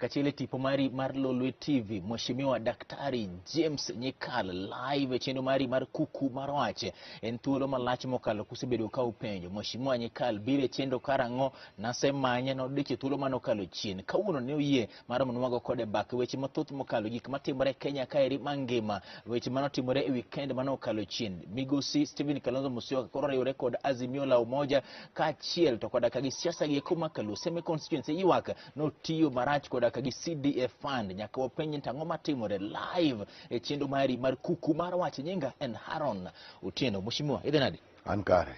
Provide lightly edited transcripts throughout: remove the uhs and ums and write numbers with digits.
Achiel e tipo mari mar Lolwe TV, Mheshimiwa Daktari James Nyikal live e chenro mari mar Kuku mar Wach. En thuolo malach mokalo kusebedo ka upenjo Mheshimiwa Nyikal biro e chenro karang'o? Nasemanye nodich e thuolo mane okalo chien. Kawuono ne oyie mar mondo wago kode mbaka weche mathoth mokalo gik matimore Kenya kaeri mangima, weche manotimore e weekend mane okalo chien. Migosi Stephen Kalonzo Musyoka koro oriwore kod Azimio la Umoja kaachiel to koda ka gi siasa gi eko makaluo Seme constituency ywak notiyo marach koda ka gi CDF fund. Nyaka wapenj ni to ang'o matimore live e chenro mari mar Kuku mar Wach. Nyinga en Haron Otieno. Mheshimiwa, idhi nade? An kare.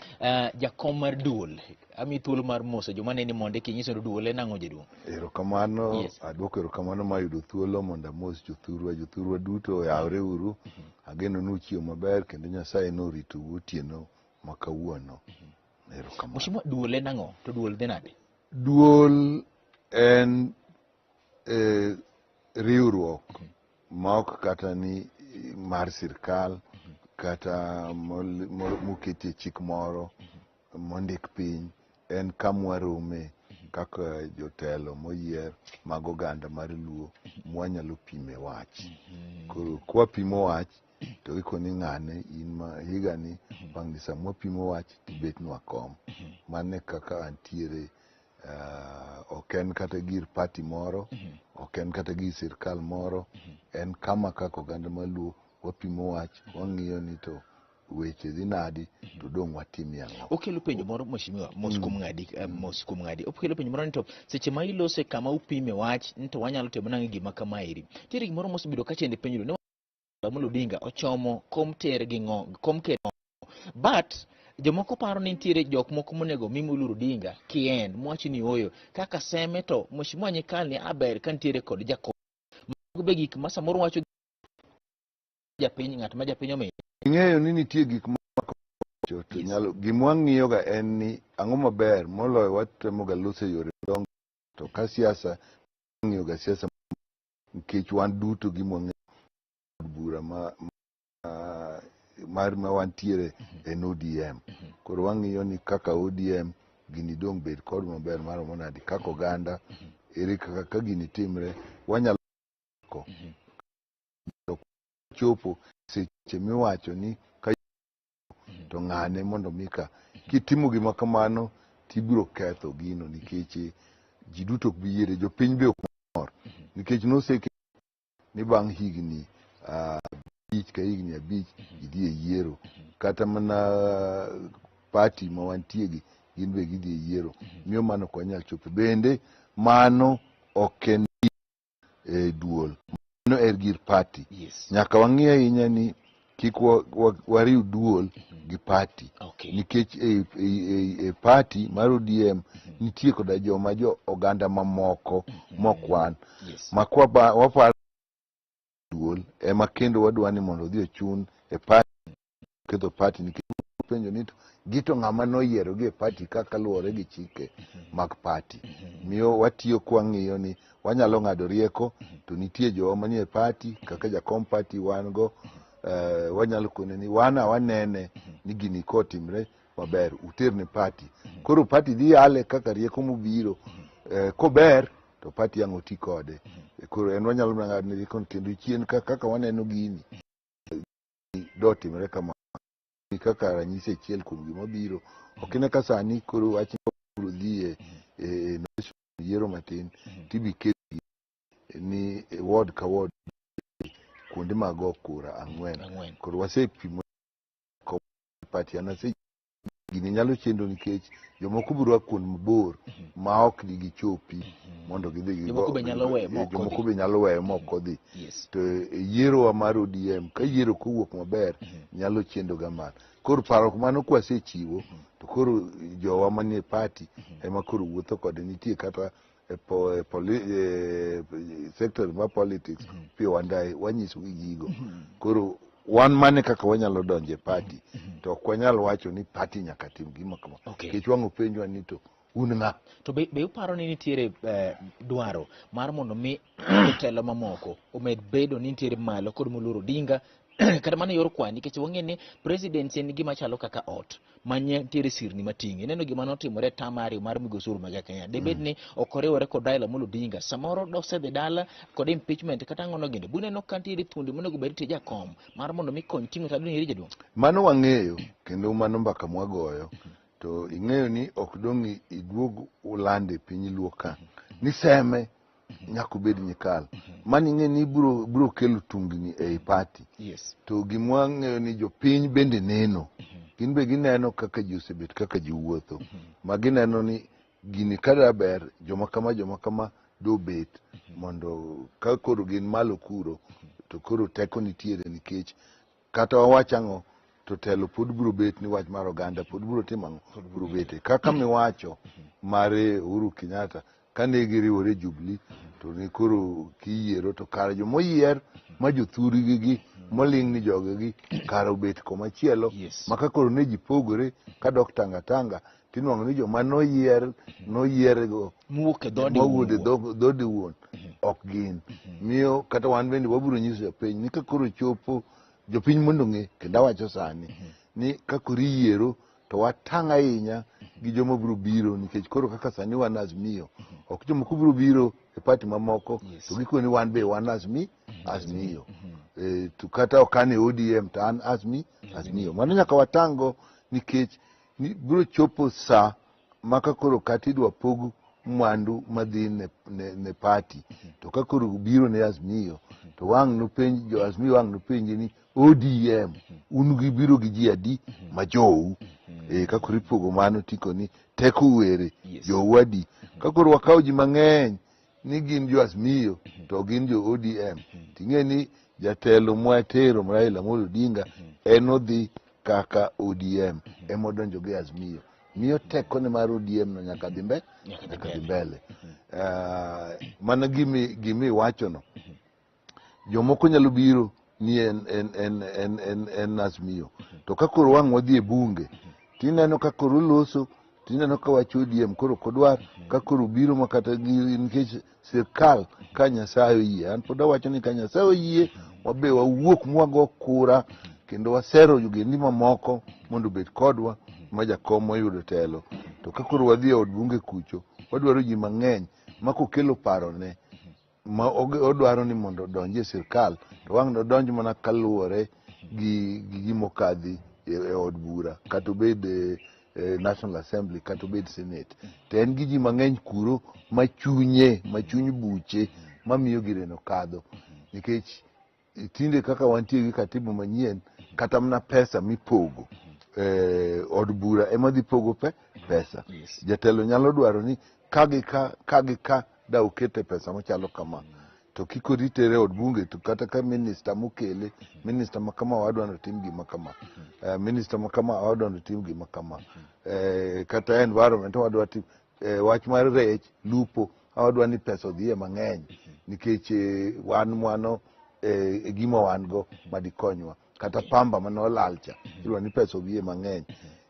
Jakom mar duol, ami thuolo mar moso joma neni mondo kinyiso ni duol en ang'o jaduong'? Erokamano, Yes. Aduoko erokamano mar yudo thuolo mondo amos jothurwa, jothurwa duto oyawre uru. Ageno ni uchiew maber kendo Nyasaye noritou otieno ma kawuono. Erokamano. Mheshimiwa, duol en ang'o? To duol dhi nade? Duol en riwruok ma ok kata ni mar sirkal kata moketie chik moro mondik piny, en kamwarome kaka jotelo moyier mag oganda mar Luo mwanyalo pime wach. Koro kwapimo wach to ikoni ng'ane in ma higani bang' ni sama wapimo wach tibetnwa kom. Mano e kaka antiere. Ok en kata gir party moro, ok en kata gir sirkal moro, en kama kaka oganda maluo wapimo wach, wang'iyo ni to weche dhi nadi, to dong' watimie ang'o. Okelo penjo moro mheshimiwa, mos kuom ng'adi, mos kuom ng'adi. Okelo penjo moro ni to seche ma ilose kama upime wach ni to wanyalo timo nang'o gima kamaeri. Nitiere gimoro mosebedo ka chende penjo ni Amolo Odinga ochomo kom ter gi ng'o, kom ker. But jomoko paro ni nitiere jok moko monego mi Moluor Odinga kien mwacho ni oyo kaka seme to Mheshimiwa Nyikal ni aber ka nitiere kod jakom. Mago be gik ma samoro wacho japiny, ng'at ma japiny omiyo. Ing'eyo ni nitie gik ma to nyalo gima wang'iyoga en ni ang'o maber moloyo watemoga loso e yore madongo, to ka siasa wang'iyoga siasa nikech wan duto gima wang'eyo bura ma mar ma wantiere en ODM. Koro wang'iyo ni kaka ODM gini dong' bed kod maber maromo nadi kaka oganda, ere kaka ka gini timre wanyalo ko chopo seche miwacho ni ka to ng'ane mondo mi ka kitimo gima kamano tibiro ketho gino nikech ji duto ok bi yiere, jopiny be ok mor nikech noseke ni bang' higni 5 ka higni 5 idhi e yiero. Kata mana party ma wantie gi gin be gidhi e yiero, miyo mano ok wanyal chopo. Bende mano ok en duol, mano en gir party. Nyaka wang'i ahinya ni kik wariw duol gi party. Nikech e party mar ODM nitie koda joma jo oganda mamoko mokwan. Ma kwa waparo duol ema kendo wadwa ni mondo odhi ochun e party, ketho party nikech penjo ni to gito ng'ama noyiero gi e party kaka luwore gi chike mag party. Miyo watiyo kwang'iyo ni wanyalo ng'ado rieko to nitie jowa manie party kaka jakom party wan go, wanyalo kone ni wana wanene ni gini kotimre maber uterne party. Koro party dhi yale kaka rieko mobiro, kober to party ang' oti kode. Koro en wanyalo mana ng'ado ni rieko kendo chien kaka waneno gini dotimre kama kaka ranyisi achiel kuom gima biro. Ok ine ka sani koro wach biro dhi e yiero matin tibi ket ni ward ka ward kuonde mag go kura 4. Koro wasepimo party an ase gini nyalo chendo nikech jomoko biro a kuond mabor ma ok gichopi mondo gidhi gigo. Jomoko be nyalo weyo mok Jomoko be nyalo weyo mok odhi. To yierowa mar ODM ka yiero kowuok maber nyalo chendo ga malo. Koro paro mano kwasechiwo to koro jowa manie party ema koro wuotho kode. Nitie kata e sector mar politics piyo wandaye wanyiso gi gigo. Koro wan mane kaka wanyalo donjo e party to ok wanyal wacho ni party nyaka tim gima kama. Nikech wang' openjwa ni to un ng'a? To be uparo ni nitiere dwaro mar mondo mi jotelo mamoko omed bedo ni nitiere malo kod Moluor Odinga Kata mana yor kwan, nikech wang'e ni presidency en gima chalo kaka ot ma nitiere sirni mating'e. Ineno gima notimore e term ariyo mar migosi Uhuru Muigai Kenyatta. Debed ni ok oriwore kod Raila Amolo Odinga, samoro dosedhi dala kod impeachment kata ang'ono gini. Buneno ka nitiere thuondi monego bed ni jakom mar mondo mi kony ting'o tabni eri jaduong'. Mano wang'eyo kendo mano mbaka mwagoyo to ing'eyo ni ok dong' iduog ulande piny luo ka ni seme nyaka obed Nyikal. Mano ing'e ni biro kelo tungni ei party. To gima wang'eyo ni jopiny bende neno. Gin be gineno kaka ji osebet kaka ji wuotho. Ma gineno ni gini kada ber joma kama joma kama dobet mondo ka koro gin malo kuro to koro teko nitiere nikech kata wawach ang'o to telo pod biro bet ni wach mar oganda pod biro timo ang'o biro bete kaka miwacho mar Uhuru Kenyatta kane giriwore Jubilee to ne koro kiyiero to kara jomoyier ma jothurgi gi moling' ni jogegi kara obet komachielo ma ka koro ne ji pogore kadok Tanga Tanga tinwang'o ni joma noyier noyiergo Mowuok e dhoodi mawuok e wuon. Dhoodi wuon ok gin miyo kata wan bende wabiro nyiso jopiny ni ka koro chopo jopiny mondo ong'e kendo awacho sani ni ka koro iyiero to watang' ahinya gi joma biro biro nikech koro kaka sani wan Azimio ok jomoko biro biro e party mamoko to gikoni wan be wan Azimio to kata ok an e ODM to an Azimio mano nyaka watang' go nikech ni biro chopo sa ma ka koro kata idwa pog mwandu madhi ne party to ka koro biro ne Azimio to wang' nopenj jo Azimio wang' nopenji ni ODM un gi biro gi ji adi ma jou ka koro ipogo mano tiko ni teko were jou adi ka koro wakawo ji mang'eny ni gin jo Azimio to gin jo ODM ting'e ni jatelo mwatero Raila Amolo Odinga en odhi kaka ODM ema odonjo gi Azimio miyo tekone mar ODM no nyaka dhi mbele nyaka dhi mbele. Mana gimi iwachono jomoko nyalo biro ni en Azimio to ka koro wang' wadhi e bunge tineno ka koro loso tineno ka wach ODM koro ok odwar ka koro biro ma kata nikech sirkal ka Nyasaye oyie an pod awacho ni ka Nyasaye oyie wabe wawuok mwago kura kendo wasero ogendni mamoko mondo obed kodwa ma jakom oyudo telo to ka koro wadhi e od bunge kucho wadwaro ji mang'eny ma kokelo parone ma odwaro ni mondo odonj e sirkal to wang' nodonj mana kaluwore gi gimokadhi e od bura kata obed e National Assembly kata obed Senate to en gi ji mang'eny kuro machunye machuny buche mamiyo gireno kadho nikech tinde kaka wantie gi katiba manyien kata mana pesa mipogo od bura ema dhi pogo pesa. Jatelo nyalo dwaro ni ka gi ka ka gi ka da okete pesa machalo kama to kik oritere od bunge to kata ka minista mokele minista ma kama wadwa ni otim gima kama minista ma kama wadwa ni otim gima kama kata environment wadwa tim wach mar rech lupo wadwa ni pesa odhiye mang'eny nikech wan mwano e gima wan go madikonywa kata pamba mane olal cha idwa ni pesa odhiye mang'eny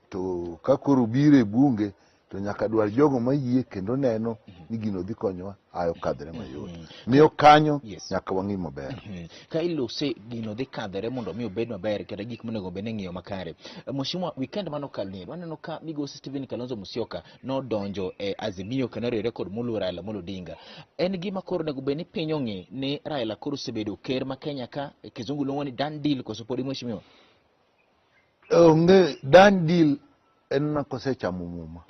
to ka koro biro e bunge to nyaka dwar jogo mayie kendo neno ni gino dhi konyowa ayo kadhre mayot miyo kanyo nyaka wang'i maber. Ka ilose gino dhi kadhore mondo mi obed maber kata gik monego bed ni ng'iyo makare. Mheshimiwa, weekend mane okalo ni waneno ka migosi Stephen Kalonzo Musyoka nodonjo e Azimio kendo oriwore kod moluor Raila Amolo Odinga. En gima koro onego bed ni piny ong'e ni Raila koro osebedo ker ma Kenya ka kizungu luongo ni done deal koso podi mheshimiwa? Onge done deal en mana kosechamo muma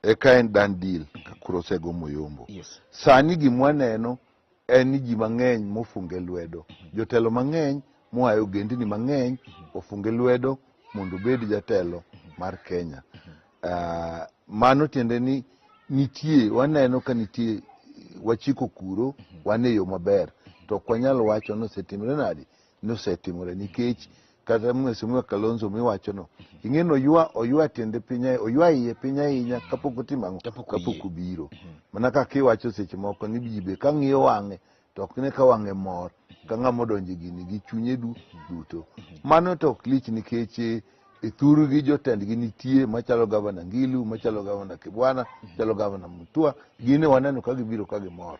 eka en done deal ka koro osego moyombo. Sani gima waneno en ni ji mang'eny mofunge lwedo jotelo mang'eny moa e ogendni mang'eny ofunge lwedo mondo obed jatelo mar Kenya. Mano tiende ni nitie waneno ka nitie wachiko kuro wan e yo maber to ok wanyal wacho ni osetimore nadi ni osetimore nikech kata Mheshimiwa Kalonzo miwachono ing'e ni oywa tiende piny oywa iye piny ahinya kapok otimo ang'o kapok obiro mana kaka iwacho seche moko ni ji be ka ng'iyo wang'e to ok ne ka wang'e mor ka ng'ama odonjo e gini gi chunye duto mano to ok lich nikech e thurgi jotendgi nitie machalo gavana Ngilu machalo gavana Kibwana machalo gavana Mutua gine waneno ka gibiro ka gimor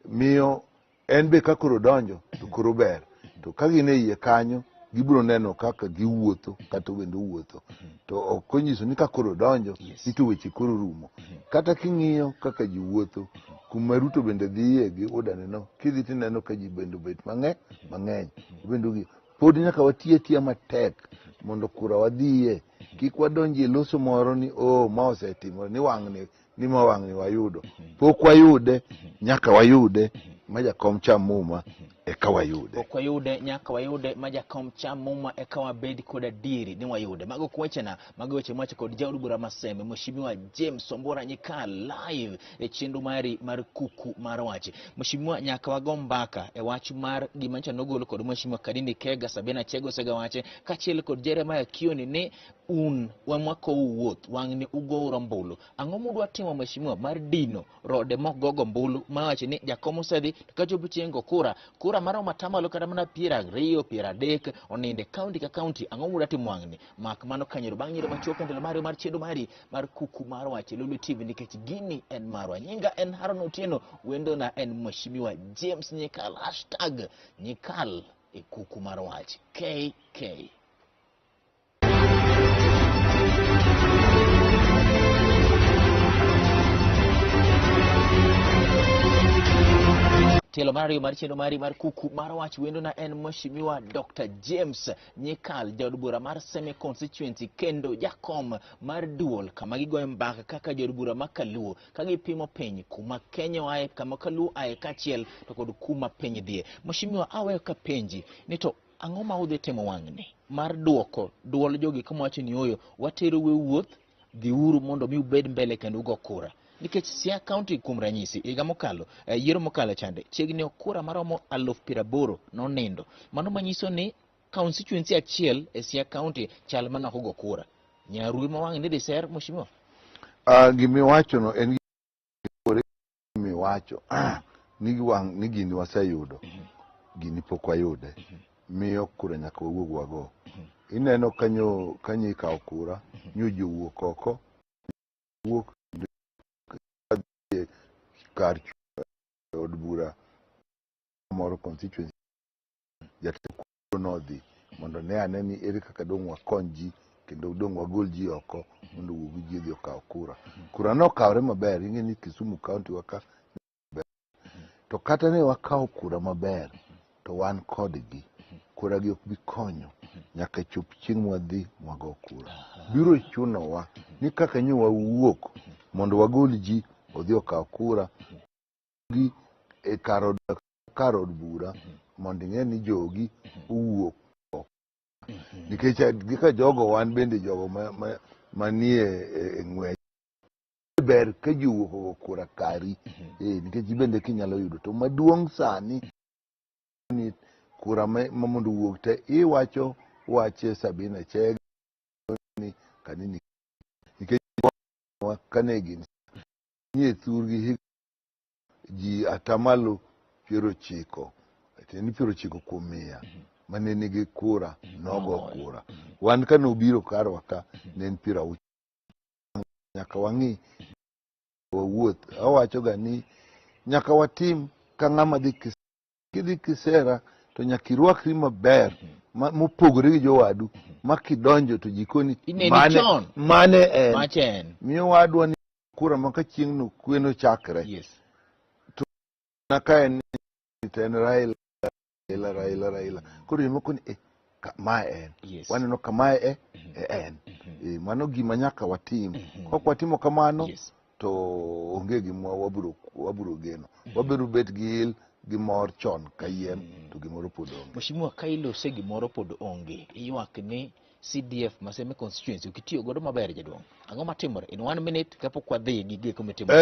miyo en be ka koro donjo to koro ber. To ka gin e iye kanyo, gibiro neno kaka giwuotho kata wendo wuotho. To ok onyiso ni ka koro donjo ni to weche koro rumo. Kata king'iyo kaka ji wuotho, kuma Ruto bende dhiye gi odane no, kidhi tineno ka ji bende obet mang'eny mang'eny. Bende gi pod nyaka wati atiya matek mondo kura wadhiye. Kik wadonjie loso moro ni oh ma osetimore ni wang'ni ni ma wang'ni wayudo. Pok wayude, nyaka wayude ma jakom cham muma eka wayude. Pok wayude, nyaka wayude ma jakom cham muma eka wabed kod adieri ni wayude. Mago ok wechena, mago weche mwacho kod jaod bura ma Seme, Mheshimiwa James Wambura Nyikal live e chenro mari mar Kuku mar Wach. Mheshimiwa, nyaka wago mbaka e wach mar gima nyocha nogol kod Mheshimiwa Kanini Kega, Sabina Chego osegawache, kaachiel kod Jeremiah Kioni ni un wamwakou wuoth, wang'ni ugouru ombulu. Ang'o mudwa timo mheshimiwa mar dino rode mok gogo ombulu mawacho ni jakom osedhi to kachopo chieng' go kura, kura maromo atamalo kata mana 20, 30 oninde kaunti ka kaunti. Ang'o mudwa timo wang'ni? Mak mano kanyero bang' nyiro machuok e ndalo mari mar chenro mari mar Kuku mar Wach e Lolwe TV nikech gini en marwa. Nyinga en Haron Otieno, wendona en Mheshimiwa James Nyikal, hashtag Nyikal e Kuku mar Wach. KK. Tielo mar ariyo mar chenro mari mar Kuku mar Wach wendona en Mheshimiwa Dr. James Nyikal, jaod bura mar Seme Constituency kendo jakom mar duol kama gigoyo mbaka kaka jood bura ma Kaluo ka gipimo piny kuma Kenya oaye, kama Kaluo aye kaachiel to kod kuma piny dhiye. Mheshimiwa, aweyo kapenji ni to ang'o ma udhi timo wang'ni mar duoko duol jogi kama wacho ni oyo waterou e wuoth, dhiuru mondo mi ubed mbele kendo ugo kura. Nikech Siaya County kuom ranyisi higa mokalo, yiero mokalo chande chiegni kura maromo 80,000 nonindo. Mano manyiso ni constituency achiel e Siaya County chal mana ok ogo kura. Nyaru ma wang'ni dhi ser mheshimiwa? Gimiwachono en gimiwacho ni wang' ni gini waseyudo, gini pok wayude. Miyo kura nyaka wawuog wago. Ineno kanyo kanyo ikawo kura, nyo ji owuok oko, wuok kar od bura moro constituency jatend nodhi mondo ne ane ni ere kaka dong' wakony ji kendo dong' wagol ji oko mondo owuog ji odhi okaw kura. Kura nokawre maber, ing'e ni Kisumu County wa ka to kata ne wakawo kura maber to wan kodgi, kura gi ok bi konyo nyaka chop chieng' mwadhi mwago kura. Biro chunowa ni kaka nyo wawuok mondo wagol ji odhi okaw kura gi e kar od bura mondo ing'e ni jogi owuok oko. Nikech ka jogo wan bende jogo manie e ng'wech ber ka ji owuok ogo kura kari, nikech bende kinyalo yudo to maduong' sani ni kura ma mondo owuog te iwacho wache Sabina Chege ni kanini nikech kane gin nie thurgi ji atamalo 90, tiende ni 90% mane nigi kura nogo kura. Wan kane obiro karwa ka ne en 60. Nyaka wang'i wawuoth. Awacho ga ni nyaka watim ka ng'ama dhi kidhi kisera to nyaka irwakri maber mopogore gi jowadu ma kidonjo to jikoni mane en. Miyo wadwa ni kura ma ka chieng'no kweno chakre. To na ka en to en Raila, Raila, Raila, Raila. Koro jomoko ni mae en. Waneno ka mae e en. Mano gima nyaka watim. Kok watimo kamano to onge gima wabiro geno. Wabiro bet gi il gi mor chon ka yien to gimoro pod onge. Mheshimiwa, ka ilose gimoro pod onge, iywak ni CDF Maseme constituency ok itiyo godo maber jaduong'. Ang'o matimore? In 1 minute kapok wadhi gi gik mitimo.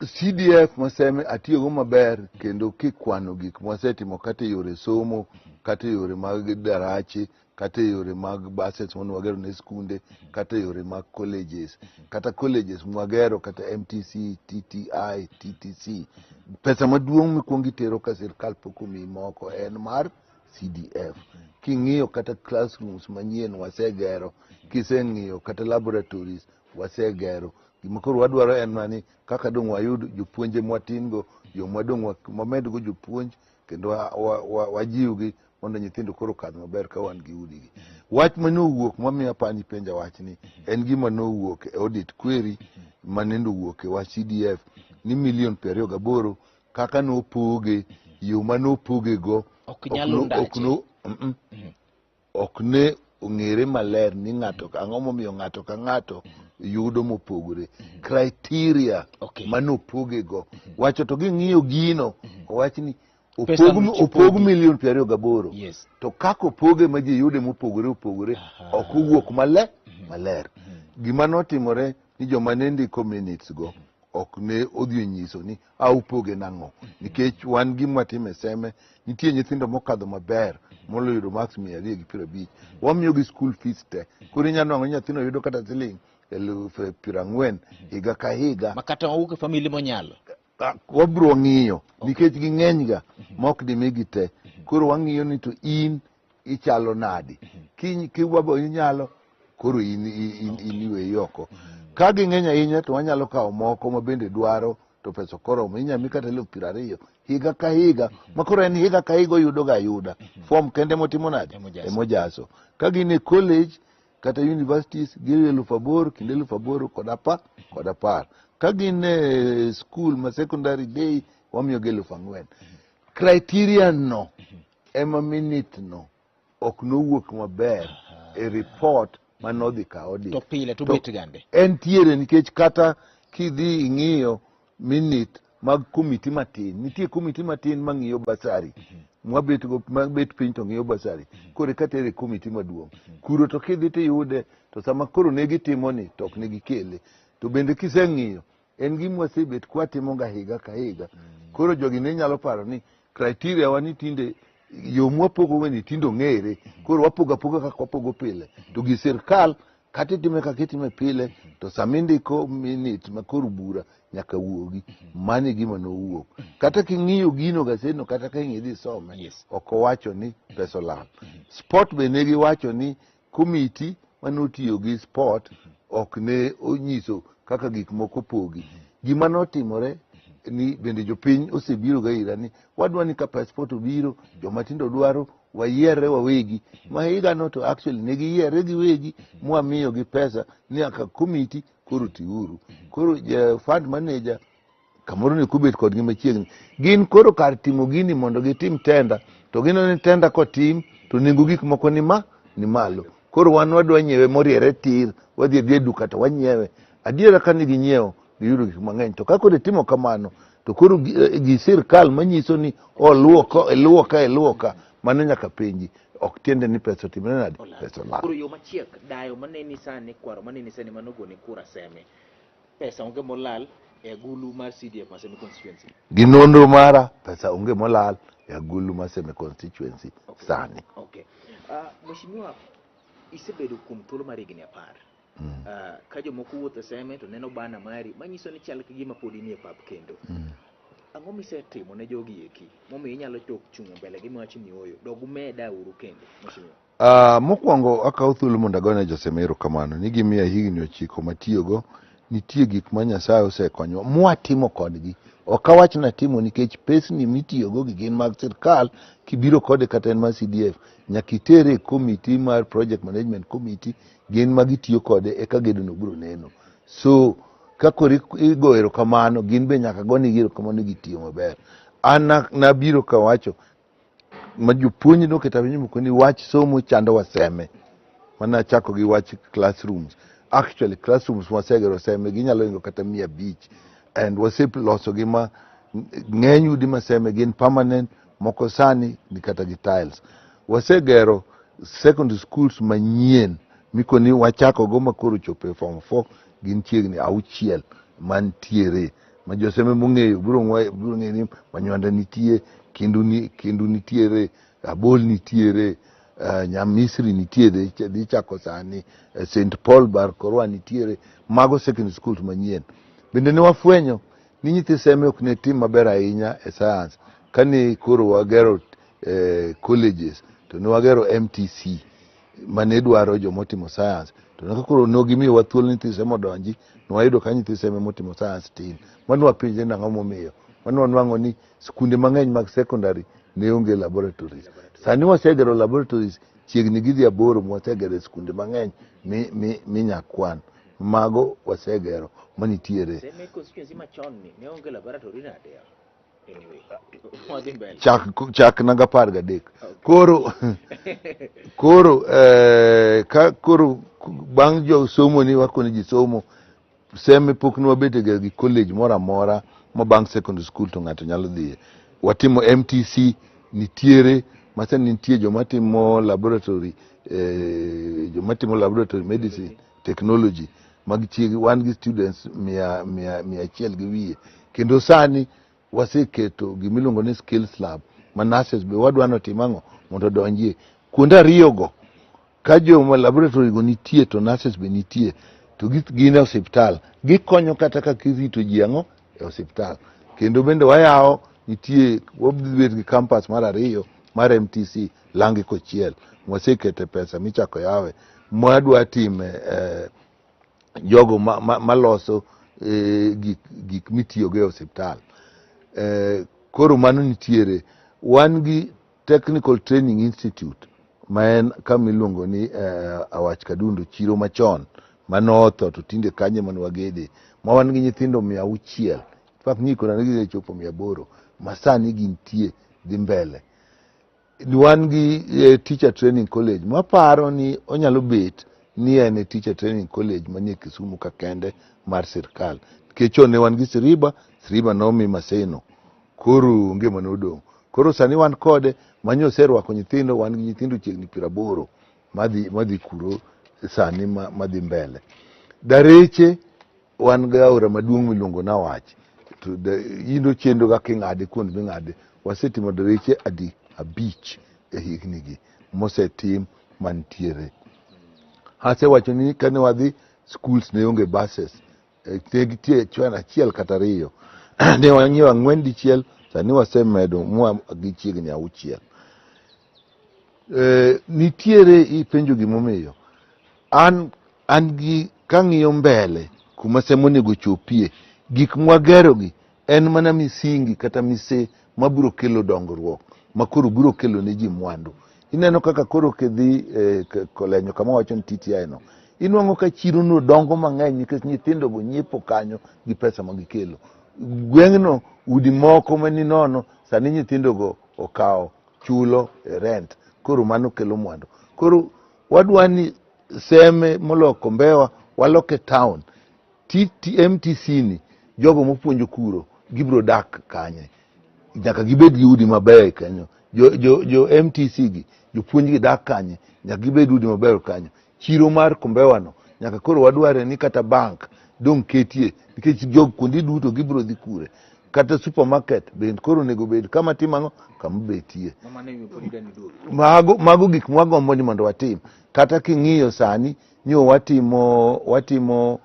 CDF Maseme atiyogo maber kendo kikwano gik mwasetimo kata e yore somo, kata e yore mag darache, kata e yore mag buses mane wagero ne skunde, kata e yore mag colleges, kata colleges mwagero kata MTC, TTI, TTC. Pesa maduong' mikwongo itero ka sirkal pok omiyi moko en mar CDF. King'iyo kata classrooms manyien wasegero, kiseng'iyo kata laboratories wasegero. Gima koro wadwaro en mana ni kaka dong' wayud jopuonje mwatin go, yo mwadong' wamedgo jopuonj, Kendo wajiwgi mondo nyithindo koro okadh maber ka wan gi udigi. Wach manowuok mamiyo apani penja wachni en gima nowuok e audit query manendo owuok e wach CDF ni milion 28 kaka nopoge, yo manopoge go Ok nyal ok undache. no, ok ne ong'ere maler ni ng'ato ang'o momiyo ng'ato ka ng'ato yudo mopogore. Criteria manopoge go wacho to ging'iyo gino owach ni Pesa opog michipogi. milion 28. Yes. To kaka opoge ma ji yude mopogore opogore ok owuok maler. Gima notimore ni joma ne ndiko minutes go ok ne odhi onyiso ni a upoge nang'o, nikech wan gima watimo e Seme, nitie nyithindo mokadho maber moloyo yudo marks 250, wamiyogi school fees te. Koro inyalo nwang'o ni nyathino yudo kata siling 40,000 higa ka higa. Ma kata owuok e family monyalo. Ah, wabiro ng'iyo nikech ging'eny ga ma ok dimigi te. Koro wang'iyo ni to in ichalo nadi, kiwabo inyalo koro in iweyi oko. Ka ging'eny ahinya to wanyalo kawo moko ma bende dwaro to pesa ok oromo, inyalo mi kata 20,000 higa ka higa, ma koro en higa ka higa oyudo ga ayuda form kende motimo nade. Emojaso. Emojaso. Ka gin e college kata universities, giyudo 8,000 kendo 8,000 kod 10. Ka gin e school ma secondary day, wamiyogi 4,000. Criteria no ema minute no ok nowuok maber e report manodhi ka audit. To pile to To bet gande. Entiere nikech kata kidhi ing'iyo minute mag komiti matin, nitie komiti matin mang'iyo bursary mwabet go, mabet piny to ng'iyo bursary, koro eka tere e komiti maduong' kuro. To kidhi tiyude to sama koro ne gitimo ni to ok ne gikele. To bende kiseng'iyo en gima wasebet kwatimo ga higa ka higa. Koro jogi ne nyalo paro ni criteria wa ni tinde yo mwapogo ni tinde ong'ere, koro wapogo apoga kaka wapogo pile. To gi sirkal kata itime kaka itime pile, to sama indiko minute ma koro bura nyaka wuogi, mano e gima nowuok. Kata king'iyo gino gasedno, kata ka ing'i dhi some, ok owacho ni pesa olal. Sport be ne giwacho ni komiti manotiyo gi sport ok ne onyiso kaka gik moko pogi. Gima notimore ni bende jopiny osebiro ga ira ni wadwa ni ka pes sport obiro, joma tindo dwaro wayierre wawegi. Ma higano to actually ne giyierre giwegi mwamiyogi pesa ni aka komiti koro tiuru. Koro ja fund manager kamoro ne kubet kodgi machiegni, gin koro kar timo gini mondo gitim tender, to gineno ni tender kotim to nengo gik moko ni malo. Koro wan wadwa nyiewe moriere tir, wadhi adhiya e duka to wanyiewe. Adiera ka ne ginyiewo giyudo gik mang'eny. To ka koro itimo kamano to koro gi sirkal manyiso ni oluwo ka, iluwo ka, iluwo ka, mano nyaka penji. Ok tiende ni pesa otimre nade, pesa olal. Koro yo machiek dayo maneni sani, kwaro maneni sani manogone kura Seme, pesa onge molal e agulu mar CDF ma Seme constituency. Gi nonro mara, pesa onge molal e agulu ma Seme constituency sani. Okay. Mheshimiwa, isebedo kuom thuolo mar higni 10. Ka jomoko wuotho e Seme to neno bana mari manyiso ni chal ka gima pod inie pap kendo. Ang'o misetimo ne jogi eki momiyo inyalo chok chung' e mbele gi miwacho ni ooyo dog umeda uru kendo, Mheshimiwa? Mokwongo akawo thuolo mondo agone Joseme erokamano ni gimiya higni 9 matiyogo. Nitie gik ma Nyasaye osekonyowa mwatimo kodgi. Ok awach natimo nikech pesni mitiyogo gi gin mag sirkal, kibiro kode kata en mar CDF, nyaka itere e komiti mar project management committee, gin ma gitiyo kode eka gedono biro neno. So ka koro igo erokamano, gin be nyaka gonegi erokamano gitiyo maber. An nabiro kawacho ma jopuonj noketa piny moko ni wach somo chando wa Seme. Mana chako gi wach classrooms. Actually classrooms mwasegero Seme ginyalo hingo kata 500, and waseloso gi ma ng'eny udi ma Seme gin permanent, moko sani ni kata gi tiles. Wasegero secondary schools manyien mikoni wachako go ma koro chopo e form 4, gin chiegni 6 mantiere ma joseme mong'eyo biro ng'eyo ni Manywanda nitie, Kendu nitiere, Abol nitiere, Nyamisri nitiere, dhi chako sani, St Paul Bar Korwa nitiere, mago secondary schools manyien. Bende ne wafwenyo ni nyithi Seme ok ne tim maber ahinya e science. Kane koro wagero colleges, to ne wagero MTC mane dwaro jomotimo science, to ne koro ne gimiyowa thuolo nyithi Seme odonji, ne wayudo ka nyithi Seme motimo science tin. Mano wapenje nang'o momiyo. Mano wanwang'o ni skunde mang'eny mag secondary ne onge laboratories. Sani wasegero laboratories chiegni gidhi aboro mwasegero e skunde mang'eny minyakwan. Mago wasegero manitiere. Seme constituency machon ni ne onge laboratory nade? Anyway, wadhi mbele. Chak nanga 13. Koro koro ka koro bang' jo somo ni wakoni ji somo Seme pok ne wabete ga gi college moro amora ma bang' secondary school to ng'ato nyalo dhiye. Watimo MTC nitiere masani nitie joma timo laboratory joma timo laboratory medicine technology mag chiegi wan gi students 100 gi wiye kendo sani waseketo gimiluongo ni skills lab ma nurses be wadwa ni otim ang'o mondo odonjie kuonde ariyogo ka joma laboratory go nitie to nurses be nitie to gin e osiptal gikonyo kata kaka irito ji ang'o e osiptal kendo bende wayawo nitie wabiro bet gi campus mar ariyo mar MTC Langi Kochiel wasekete pesa michako yawe mwadwa time jogo maloso gik mitiyogo e osiptal. Koro mano nitiere. Wan gi Technical Training Institute ma en kama iluongo ni Awach Kadundo chiro machon manotho to tinde kanye mane wagede ma wan gi nyithindo 600 in fact ng'ikona ni gisechopo 800 ma sani gintie dhi mbele. Wan gi Teacher Training College maparo ni onyalo bet ni en e Teacher Training College manie Kisumu ka kende mar sirkal. Nikech chon ne wan gi Siriba, Siriba nomi Maseno. Koro onge mane odong'. Koro sani wan kode manyo oserwako nyithindo, wan gi nyithindo chiegni 80 madhi kuro sani madhi mbele. Dareche wan gi aora maduong' miluongo ni Awach. To indo chendo kaka ing'ade kuonde ming'ade. Wasetimo dereche adi? 5 e higni gi mosetim mantiere. Asewacho ni kane wadhi schools ne onge buses. Ne gitie chwen achiel kata ariyo. Ne wang'iewo 4 dichiel, sani wasemedo mwa gi chiegni 6. Nitiere ipenjo gimomiyo. An gi kang'iyo mbele kuma Seme onego chopie, gik mwagerogi en mana misingi kata mise mabiro kelo dongruok ma koro biro kelo ne ji mwandu. Ineno kaka koro kidhi Kolenyo kama wacho ni TTI no, inwang'o ka chiro no dongo mang'eny nikech nyithindo go nyiepo kanyo gi pesa ma gikelo. Gweng'no udi moko mani nono sani nyithindo go okawo chulo e rent, koro mano kelo mwandu. Koro wadwa ni Seme moloko Mbewa waloke town. MTC ni jogo mopuonjo kuro gibiro dak kanye? Nyaka gibed gi udi mabeyo kanyo. Jo MTC gi jopuonj gi dak kanye? Nyaka gibed udi mabeyo kanyo. Chiro mar Kombewa no nyaka koro wadware ni kata bank dong ketie nikech jog kuonde duto gibiro dhi kure. Kata supermarket bende koro onego bed kama timo ang'o? Kama betie. Mago gik mwagombo ni mondo watim. Kata king'iyo sani nyo watimo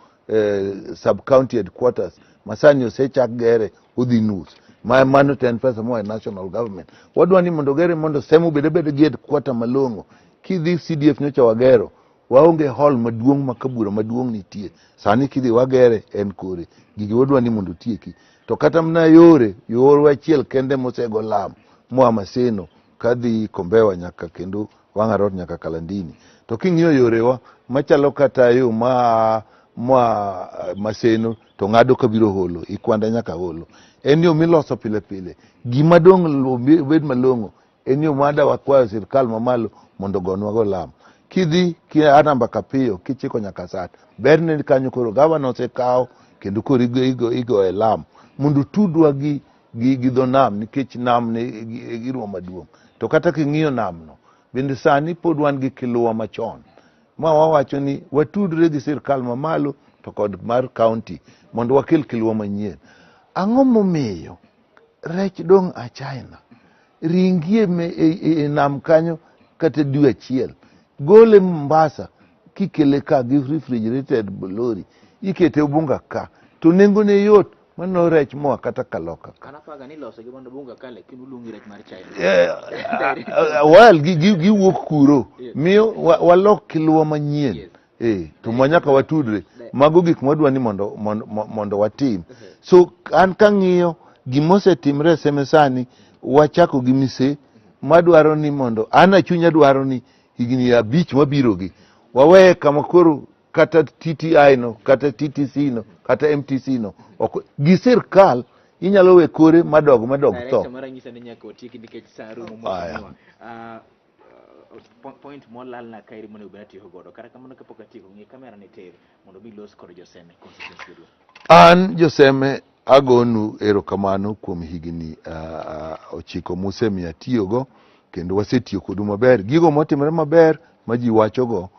sub county headquarters masani osechak gere odhi nus. Mano to en pesa moa e national government. Wadwa ni mondo gere mondo Seme obed abeda gi headquarter malong'o. Kidhi CDF nyocha wagero, waonge hall maduong' ma kabura maduong' nitie. Sani kidhi wagere en kore. Gigi wadwa ni mondo otieki. To kata mana yore, yorwa achiel kende mosego lam moa Maseno kadhi Kombewa nyaka kendo Wang'a Road nyaka Kalandini. To king'iyo yorewa machalo kata yo ma Maseno to ng'ado kabiro Holo, Ikwanda nyaka Holo. En yo miloso pile pile. Gima dong' bed malong'o en yo ma wakwayo sirkal mamalo mondo ogonwa go lam. Kidhi kia namba kapiyo kichiko nyaka Sat, berne kanyo koro gavana osekawo kendo koro igoye lam mondo tudwa gi dho nam nikech nam ne e girwa maduong'. To kata king'iyo nam no bende sani pod wan gi kiluwa machon ma wawacho ni watudre gi sirkal mamalo to kod mar county mondo wakel kiluwa manyien. Ang'o momiyo rech dong' a China? Ringie e nam kanyo kata dwe achiel. Gole Mombasa kikele ka gi refrigerated lorry ikete Ubunga ka to nengone yot mano rech moa kata Kaloka ka. An apaga ni iloso gi mondo Ubunga ka lakini uluongi rech mar China. Well, giwuok kuro. Miyo walok kiluwa manyien. To manyaka watudre. Mago gik mwadwa ni mondo watim. So an kang'iyo gimosetimre e Seme sani, Wachako gi mise madwaro ni mondo an a chunya dwaro ni higni 5 mabirogi waweye kama koro kata TTI no kata TTC no kata MTC no ok gi sirkal inyalo we kore madog madog tho. Director mara nyisa ni nyaka watieki nikech sa rumo Aya. mheshimiwa. Point molalna kaeri monego bed atiyo godo. Kata kamano kapok atieko, ng'i kamera ni tir mondo mi los kod joseme constituency duto. An joseme agonu erokamano kuom higni 9 musemiya tiyogo kendo wasetiyo kodu maber. Gigo motimore maber ma ji wachogo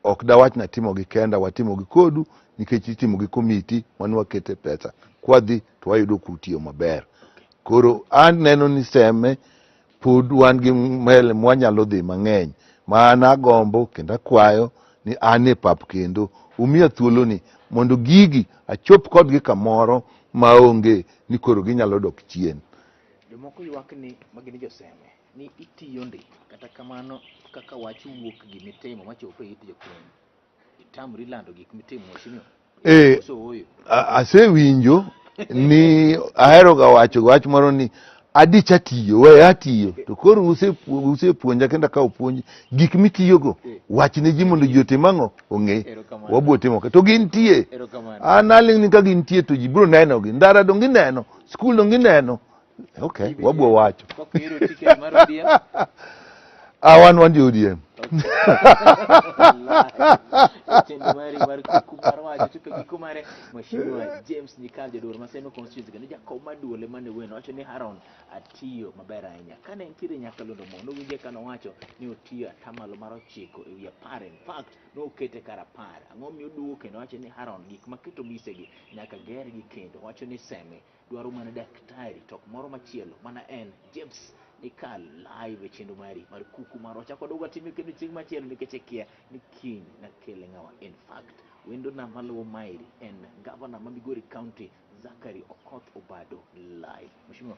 ok dawach natimogi kenda, watimogi kodu nikech itimo gi komiti mane wakete pesa. Kwadhi to wayudo kutiyo maber. Koro aneno ni Seme pod wan gi mbele mwanyalo dhi mang'eny ma an agombo kendo akwayo ni an e pap kendo umiya thuoloni mondo gigi achop kodgi kamoro maonge ni koro ginyalo dok chien. Jomoko ywak ni magin joseme ni itiyo ndi kata kamano kaka wach wuok gimitimo machopo e it jopiny itamri lando gik mitimo mheshimiwa. Koso ooyo? Asewinjo ni ahero ga wacho wach moro ni adich atiyo we atiyo to koro usepuonja kendo akawo puonj gik mitiyogo wach ne ji mondo ji otim ang'o ong'e Erokamano. wabiro timo ka to gintie Erokamano. an aling' ni ka gintie to ji biro nenogi ndara dong gineno skul dong gineno okay wabiro wacho Pok iyudo ticket mar ODM? Ah, wan wan jo ODM. Chenro mari mar kuku mar wacho chopo e giko mare Mheshimiwa James Nyikal jaduol ma Seme constituency kendo jakom maduol ema ne weno wacho ni Haron atiyo maber ahinya kane entiere nyakalondo mo nowinje ka nowacho ni otiyo atamalo mar 9 e wi 10 in fact nokete kar 10 ang'o miyo oduogo kendo wacho ni Haron gik maketo misegi nyaka gergi kendo wacho ni Seme dwaro mana daktari to ok moro machielo mana en James Nyikal live e chenro mari mar kuku mar wach akod watime kendo chieng' machielo nikech akia ni kiny nakele ng'awa in fact wendo na maluwo maeri en gavana ma Migori County Zachary Okoth Obado live. Mheshimiwa.